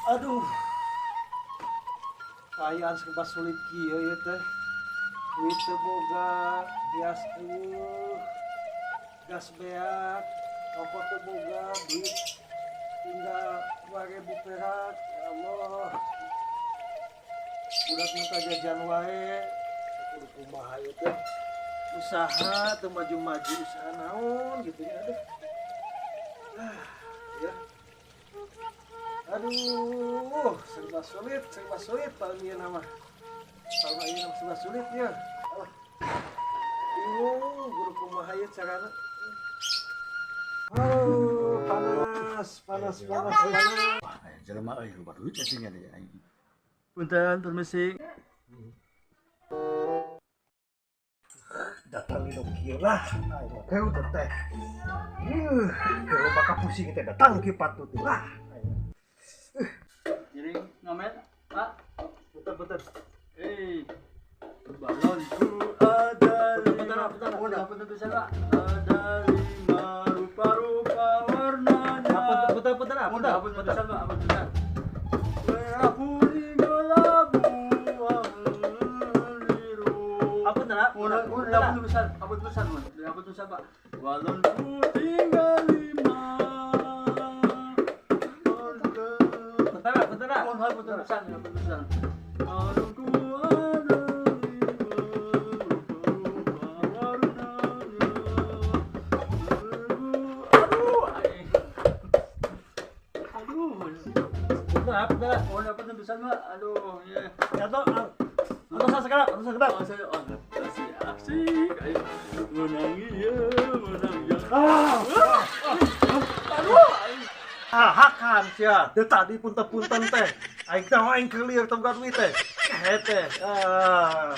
Aduh. Kaayaan serba sulit kieu ieu teh. Duit teu boga, bias euweuh, gas beak, rokok teu boga, duit tinggal 2000 perak. Ya Allah. Budak minta jajan wae. Kudu kumaha ieu teh? Usaha teu maju-maju, usaha naon gitu ya. Aduh. Ah, ya. Aduh, serba sulit tahun ieu mah. Tahun ieu mah serba sulit ya. Alah. Bingung kudu kumaha ieu carana. Aduh, panas, panas, panas, panas. Wah, aya jelema euy, loba duit aslinya deh aing. Punten, permisi. Datang di kieu lah. Ayo, keu teh. Keur bakal pusing teh datang ki patut lah. Jadi ngamen, Pak. Punten, punten. Eh, balonku ada Punten, lima. Punten, Oh, punten. Punten bisa, Pak. Ada lima rupa-rupa warnanya. Punten, punten, punten, Oh, punten, punten bisa, Pak. Punten bisa. Merah, kuning, kelabu, biru. Punten, ah, Oh, punten, oh, punten, ah. ampun besar, ampun besar, Mun. Ampun besar, Pak. Balonku tinggal lima. Punten, ah, punten, ah. Oh, ampun besar, ampun besar. Balonku ada lima, rupa-rupa warnanya. Aduh, aing. Aduh. Punten, ah, punten, ah. Oh, ampun besar, Pak. Aduh, ya. Atau, atau saya sekarang, atau sekarang. Oh, saya, oh, asik, asik. Ayo, menang iya, menang ya. Ah, Aduh, aing. ah, hakan sia. Teu tadi punten-punten teh. Aing teh aing keur lieur teu boga duit teh. Kehe teh. Ah.